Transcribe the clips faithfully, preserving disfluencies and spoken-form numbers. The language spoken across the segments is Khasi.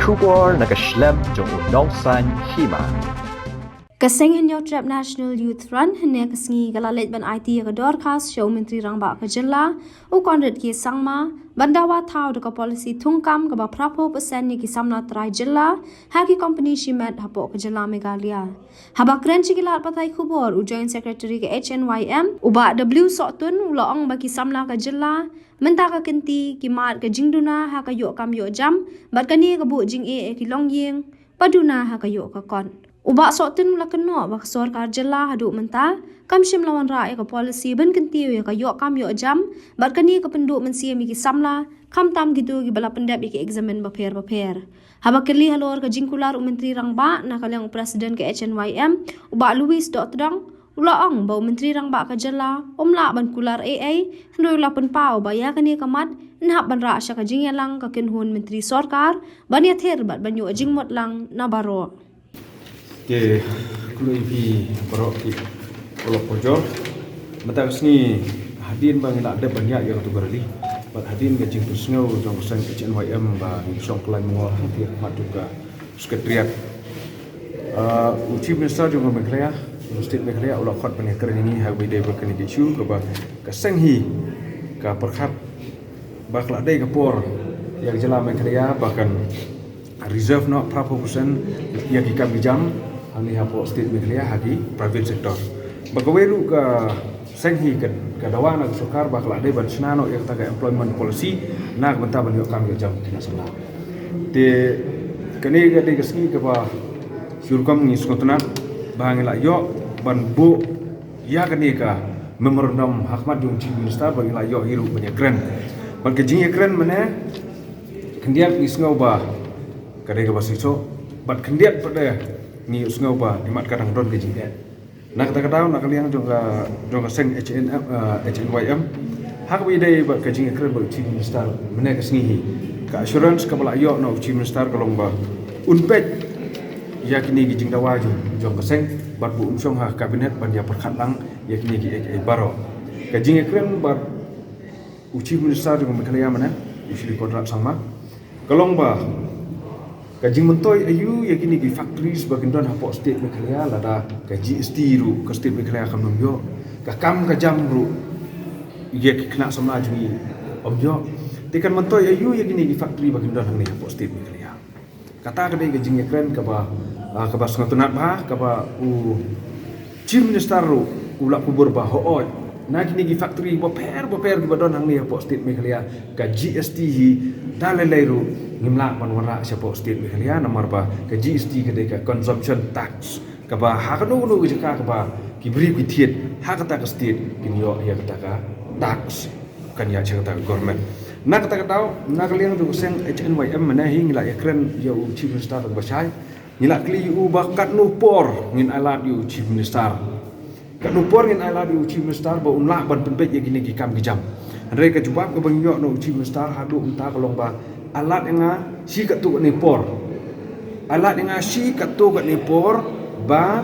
Khubor na ka shlem jong u nongsan hima. Ka Seng Hynñiewtrep National Youth Front hynne ka sngi ka la leit ban aiti ïa ka dorkhas sha u Myntri Rangbah ka jylla, u Conrad K Sangma, ban dawa thaw da ka policy thungkam kaba phra phew percent ïa ki samla trai jylla ha ki kompani shimet hapoh ka jylla Meghalaya. Haba kren sha ki lad pathai khubor u Joint Secretary ka H N Y M, u Bah W Sohtun, u la ong ba ki samla ka jylla mynta ka kynti ki mad ka jingduna ha ka ïoh kam ïoh jam bad kane ka buh jingeh ïa ki longïing ba duna ha ka ïoh ka kot. U Bah Sohtun u la kynnoh ba ka sorkar jylla haduh mynta kam shym la wanrah ïa ka policy ban kyntiew ïa ka ïoh kam ïoh jam bad kane ka pynduh mynsiem ïa ki samla, khamtam kito kiba la pyndep ïa ki eksamin bapher bapher. Haba kylli halor ka jingkular u Myntri Rangbah na ka liang u President ka H N Y M, u Bah Louis Dohtdong, u la ong ba u Myntri Rangbah ka jylla um lah ban kular ei ei, hynrei u la pynpaw ba ïa kane ka mat yn hap ban rah sha ka jingïalang ka kynhun myntri sorkar ban ïathir bad ban ïoh jingmut lang na baroh. Te khublei ïa phi baroh ki paralok parajor. Mynta ka sngi hadien ba ngi la dep ban ïaid ïa katu ka rally bad hadien ka jingpynsngew jong ka seng H N Y M ba ngi shong kyllaiñ mangor ha ka mat jong ka Secretariat. Ah, u Chief Minister jong ka Meghalaya, jong ka State Meghalaya, u la khot ban ïakren ïa ngi ha kaba ïadei bad kane ka issue kaba ka seng hi ka pyrkhat ba ka la dei ka por ïa ka jylla Meghalaya ba kan reserve noh phra phew percent ïa ki kam ki jam hangne hapoh State Meghalaya ha ki private sector. Ba kawei ruh ka seng hi ka, ka dawa na ka sorkar ba ka la dei ban shna noh ïa kata ka employment policy na ka bynta ban ïoh kam ïoh jam ki khynnah samla. Te kane ka dei ka sngi kaba shu rukom ngi sngewtynnat ba ngi la ïoh ban buh ïa kane ka memorandum ha khmat jong u Chief Minister ba ngi la ïoh hi ruh ban ïakren. Bad ka jingïakren mynne khyndiat ngi sngew ba ka dei kaba shisha bad khyndiat pat de ngi sngew ba imat ka dang don ka jingeh. Na kata ka daw na ka liang jong ka, jong ka seng H N M, eh, H N Y M, ha kaba ïadei bad ka jingïakren bad u Chief Minister mynne ka sngi hi, ka assurance kaba la ïoh na u Chief Minister ka long ba un peit ïa kine ki jingdawa jong, jong ka seng bad ba un shong ha ka cabinet ban ïa pyrkhat lang ïa kine ki ei ei baroh. Ka jingïakren bad u Chief Minister jong ka Meghalaya mynne, u Shri Conrad Sangma, ka long ba ka jingmyntoi aïu ïa kine ki factories ba kin don hapoh State Meghalaya lada ka G S T ruh ka State Meghalaya kam nym ïoh, ka kam ka jam ruh ïa ki khynnah samla jong ngi ym ïoh. Te kan myntoi aïu ïa kine ki factory ba kin don hangne hapoh State Meghalaya. Kata ka dei ka jingïakren kaba, ah, kaba sngewtynnat bha, kaba u Chief Minister ruh u la kubur ba hooid, na kine ki factory bapher bapher kiba don hangne hapoh State Meghalaya, ka G S T hi da lei lei ruh ngim lah ban wanrah shapoh State Meghalaya, namar ba ka G S T ka dei ka consumption tax kaba ha kano kano ka jaka kaba ki briew ki thied ha kata ka state kin ïoh ïa kata ka tax. Kan ïa check ta government. Na kata ka daw, na ka liang jong ka seng H N Y M mynne hi ngi la ïakren ïa u Chief Minister ba shai. Ngi la kylli ïa u ba katno por ngin ailad ïa u Chief Minister. Katno por ngin ailad ïa u Chief Minister ba un lah ban pynpeit ïa kine ki kam ki jam. Hynrei ka jubab kaba ngi ïoh na u Chief Minister haduh mynta ka long ba ailad ïa nga shi katto katne por. Ailad ïa nga shi katto katne por ba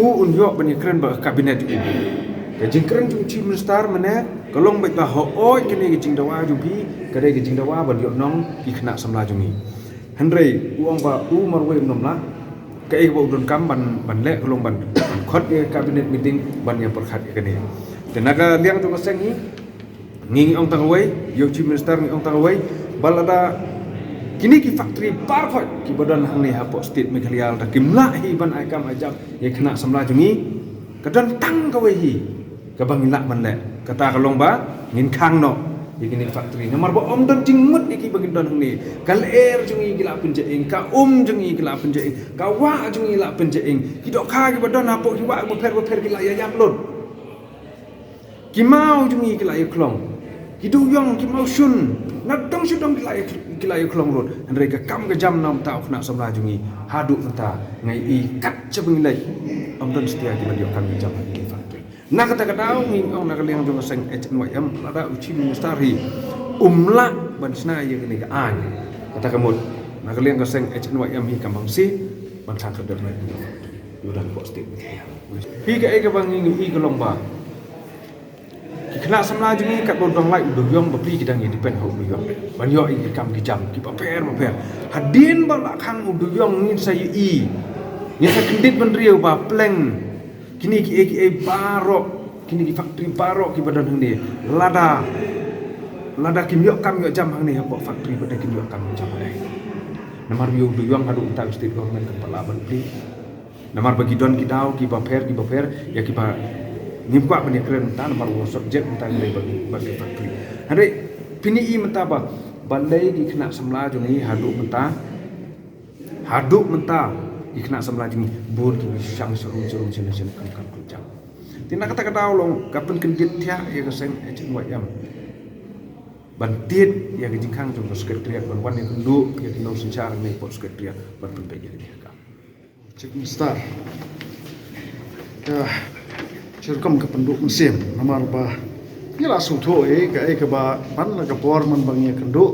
u un ïoh ban ïakren bad ka cabinet jong u. Ka jingkren jong u Chief Minister mynne ka long beit ba hooid kane ka jingdawa jong phi ka dei ka jingdawa ban ïoh nong ki khynnah samla jong ngi. Hynrei u ong ba u marwei um nym lah, kaei kaba u donkam ban, ban leh ka long ban, ban khot ïa ka cabinet meeting ban ïa pyrkhat ïa kane. Te na ka liang jong ka seng hi ngi, ngi ong tang kawei, ïa u Chief Minister ngi ong tang kawei, ba lada kine ki factory baroh kiba don hangne hapoh State Meghalaya lada kim lah hi ban ai kam ai jam ïa ki khynnah samla jong ngi, ka don tang kawei hi kaba ngin lah ban leh, kata ka long ba ngin khang noh ïa kine ki factory. Namar ba ym don jingmut ïa kiba kin don hangne. Ka lyer jong ngi ki la pynjaing, ka um jong ngi ki la pynjaing, ka wah jong ngi la pynjaing, ki dohkha kiba don hapoh ki wah bapher bapher ki la ïa ïap lut. Ki maw jong ngi ki la ïa khlong. Ki dewïong, ki mawshun, na dong sha dong ki la ïa, ki la ïa khlong lut. Hynrei ka kam ka jam na u khynnah samla jong ngi haduh mynta nga ïohi kat shaba ngi leit ym don satia kiba ïoh kam ïoh jam ha kine ki factory. Na kata ka daw ngi ong na ka liang jong ka seng H N Y M, lada u Chief Minister hi um lah ban shna ïa kane ka aiñ, kata ka mut na ka liang ka seng H N Y M hi kam bang shi ban shang ka dep na ïa u dang ko state. Hi kaei kaba ngi ïohi ka long ba ki Khynnah samla jong ngi katba u dang lai u dewïong bapli ki dang ïa depend ha u dewïong ban ïoh ïa ki kam ki jam kiba pher bapher. Hadien ba la khang u dewïong ngin sa ïohi, ngin sa kyndit bynriew ba pleng kine kiei kiei baroh, kine ki factory baroh kiba don hangne, lada lada kim ïoh kam ïoh jam hangne hapoh factory, bad da kim ïoh kam ïoh jam hangne. Namar ba u dewïong haduh mynta u state government kam pat lah ban plie. Namar ba ki don ki daw kiba pher kiba pher ïa kiba ngim kwah ban ïakren mynta, namar ba u subject mynta ka dei bad ki factory. Hynrei phin ïohi mynta ba balei ki khynnah samla jong ngi haduh mynta, haduh mynta ki khynnah samla jong ngi bun kiba shang sharum sharum shane shane kam kam kam jam. Te na kata ka daw long ka pynkyndit thiah ïa ka seng HNYM ban tied ïa ka jingkhang jong ka secretariat ban wan ïakynduh ïa ki nongsynshar ne hapoh secretariat ban pynbeit ïa ka jingkhang. Chief Minister, ka, shi rukom ka pynduh mynsiem, namar ba ngi la sngewthuh ïa kaei kaba man la ka por man ba ngi ïakynduh,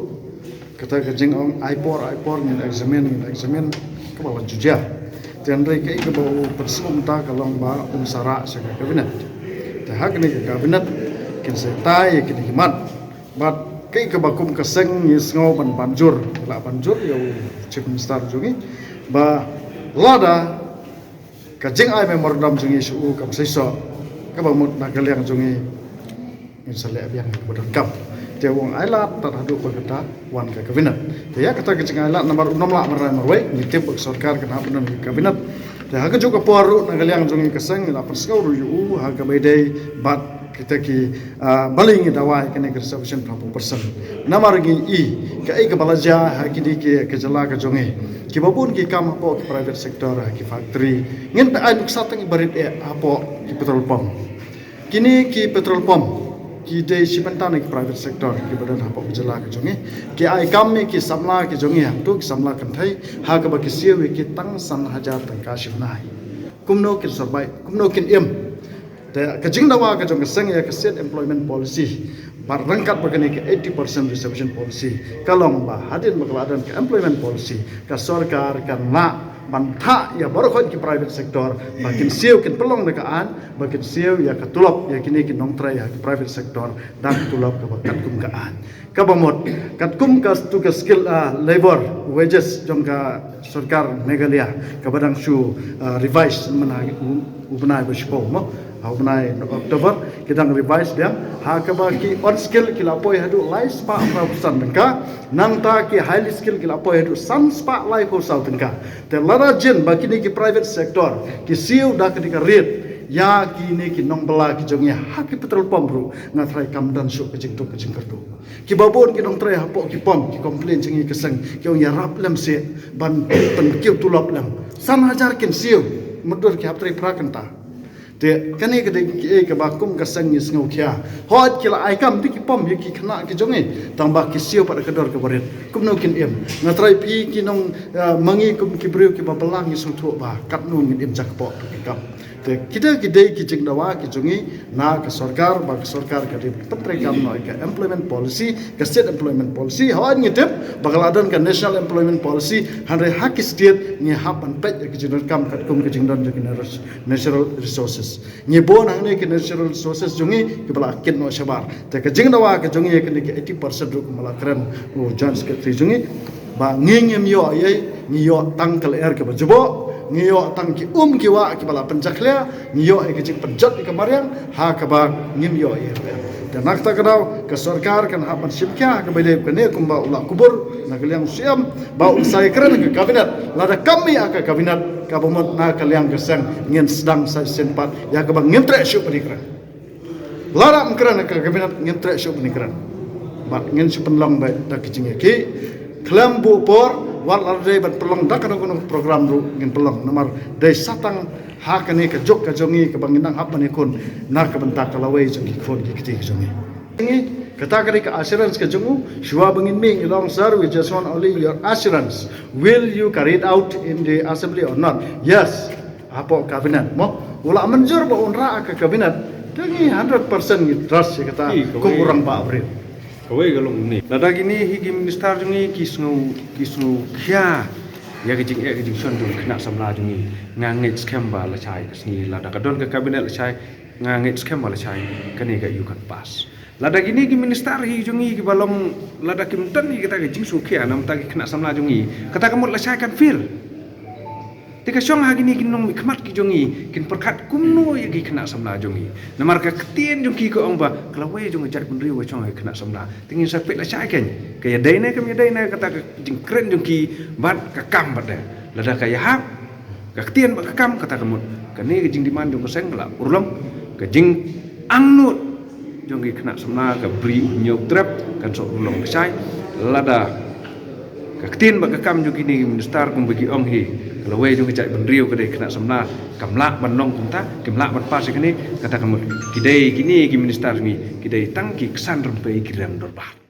kata ka jingong ai por ai por, ngin examine ngin examine, kaba la ju jia. Te hynrei kaei kaba u pynsngew mynta ka long ba un sa rah sha ka cabinet. Te ha kane ka cabinet kin sa tai ïa kine ki mat. Bad kaei kaba kum ka seng ngi sngew ban ban jur, la ban jur ïa u Chief Minister jong ngi ba lada ka jingai memorandum jong ngi sha u kam seisoh, kaba mut na ka liang jong ngi ngin sa leh biang kaba donkam. Te u ong ai lad tad haduh ba kata wan ka cabinet. Te ïa kata ka jingai lad namar u nym lah marwei marwei, ngi tip ba ka sorkar kan hap ban don ka cabinet. Te ha kajuh ka por ruh na ka liang jong ngi ka seng ngi la pynsngew ruh ïa u ha kaba ïadei bad kita ki, ah, balei ngi dawa ïa kane ka reservation phraphew percent. Namar ngi i kaei kaba la jia ha kine ki ka jylla ka jong ngi, kiba bun ki kam hapoh ki private sector, ha ki factory. Ngin peit ai nuksa tang i barit eh hapoh ki petrol pump. Kine ki petrol pump ki dei shi bynta na ki private sector kiba don hapoh ka jylla ka jong ngi. Ki ai kam ïa ki samla ki jong ngi, hangto ki samla kynthei, ha kaba ki siew ïa ki tang san hajar tyngka shi bnai. Kumno kin survive, kumno kin im? Te ka jingdawa ka jong ka seng ïa ka State Employment Policy, bad ryngkat bad kane ka eighty percent reservation policy, ka long ba hadien ba ka la don ka employment policy, ka sorkar kan lah ban thah ïa baroh khoit ki private sector ba kin siew, kin pynlong da ka aiñ ba kin siew ïa ka tulop ïa kine ki nongtrei ha ki private sector da ka tulop kaba katkum ka aiñ. Kaba mut katkum ka, tu ka skill, ah, labor wages jong ka sorkar Meghalaya, kaba dang shu, ah, revise mynta u, u bnai ba shiphew mo, ha u bnai October ki dang revise biang. Ha kaba ki unskilled ki la poi haduh lai spah phra phew san tyngka, nangta ki highly skilled ki la poi haduh san spah lai phew saw tyngka. Te lada jin ba kine ki private sector ki siew da kane ka rate ïa kine ki nongbylla ki jong ngi ha ki petrol pump ruh, nga tharai kam don shuh ka jingduk ka jingkyrduh. Kiba bun ki nongtrei hapoh ki pump ki complain jong ngi ka seng, ki ong ïarap lem seh ban pynkiew tulop lem. San hajar kin siew mutdur ki hap trei phra kynta. Te kane ka dei kiei kaba kum ka seng ngi sngewkhia. Hooid ki la ai kam da ki pump ïa ki khynnah ki jong ngi, tang ba ki siew pat da ka dor kaba rit. Kumno kin im? Nga tharai phi ki nong, eh, ma ngi kum ki briew kiba bylla ngi sngewthuh ba katno ngin im jaka poh ki kam. Te kita ki dei ki jingdawa ki jong ngi na ka sorkar, ba ka sorkar ka dei ban pyntreikam noh ïa ka employment policy, ka state employment policy. Hooid ngi tip ba ka la don ka national employment policy, hynrei ha ki state ngi hap ban peit ïa ka jingdonkam katkum ka jingdon jong ki natural resources. Ngi bun hangne ki natural resources jong ngi kiba la kit noh shabar. Te ka jingdawa ka jong ngi ïa kane ka eighty percent ruh kumba la kren u Joint Secretary jong ngi, ba ngi ngim ïoh ei ei, ngi ïoh tang ka lyer kaba jubok, ngi ïoh tang ki um ki wah kiba la pynjakhlia, ngi ïoh ïa ka jingpynjot ïa ka mariang, ha kaba ngim ïoh ei ei. Te na kata ka daw ka sorkar kan hap ban shim khia ha kaba ïadei bad kane, kumba u la kubur na ka liang u Syiem ba un sa ïakren ha ka cabinet. Lada kam mih ha ka cabinet, kaba mut na ka liang ka seng ngin sdang sa shisien pat ïa kaba ngim treh shuh ban ïakren. Lada ym kren ha ka cabinet ngin treh shuh ban ïakren. Bad ngin shu pynlong beit da ka jingïakhih. Khlem buh por, wat la dei ban pynlong da kano kano program ruh ngin pynlong, namar dei sa tang ha kane ka juk ka jong ngi kaba ngin nang hap ban ïakhun na ka bynta ka lawei jong ki khun ki kti ka jong ngi. Ngi, kata ka dei ka assurance ka jong u, shuwa ba ngin mih ngi la ong, "Sir, we just want only your assurance. Will you carry it out in the assembly or not?" Yes. Hapoh cabinet mo, u la mynjur ba un rah ha ka cabinet, te ngi hundred percent ngi trust ïa kata. Kum u rangbah briew. Kawei ka long kumne. Lada kine hi ki minister jong ngi ki sngew, ki sngewkhia ïa ka jingeh ka jingshon jong ki khynnah samla jong ngi, nga ngeit skhem ba lashai ka sngi lada ka don ka cabinet lashai, Nga ngeit skhem ba lashai kane ka ïu kan pass. Lada kine ki minister hi jong ngi kiba long, lada kim don hi kata ka jingsngewkhia namar ki khynnah samla jong ngi, kata ka mut lashai kan fail. Te ka shong ha kine ki nongmihkhmat ki jong ngi kin pyrkhat kumno ïa ki khynnah samla jong ngi. Namar ka ktien jong ki ka ong ba ka lawei jong ka jaitbynriew ka shong ha ki khynnah samla. Te ngin sa peit lashai kein, ka ïadei ne kam ïadei ne kata ka jingkren jong ki bad ka kam bad de. Lada ka ïahap ka ktien bad ka kam, kata ka mut kane ka jingdemand jong ka seng ka la urlong. Ka jingangnud jong ki khynnah samla, ka Bri U Hynñiewtrep kan sa urlong lashai. Lada ka ktien bad ka kam jong kine ki minister kumba ki ong hi, ka lawei jong ka jaitbynriew ka dei khynnah samla, kam lah ban long kumta, kim lah ban pass ïa kane, kata ka mut ki dei, kine ki minister jong ngi ki dei tang ki ksan rympei ki rem dorbar.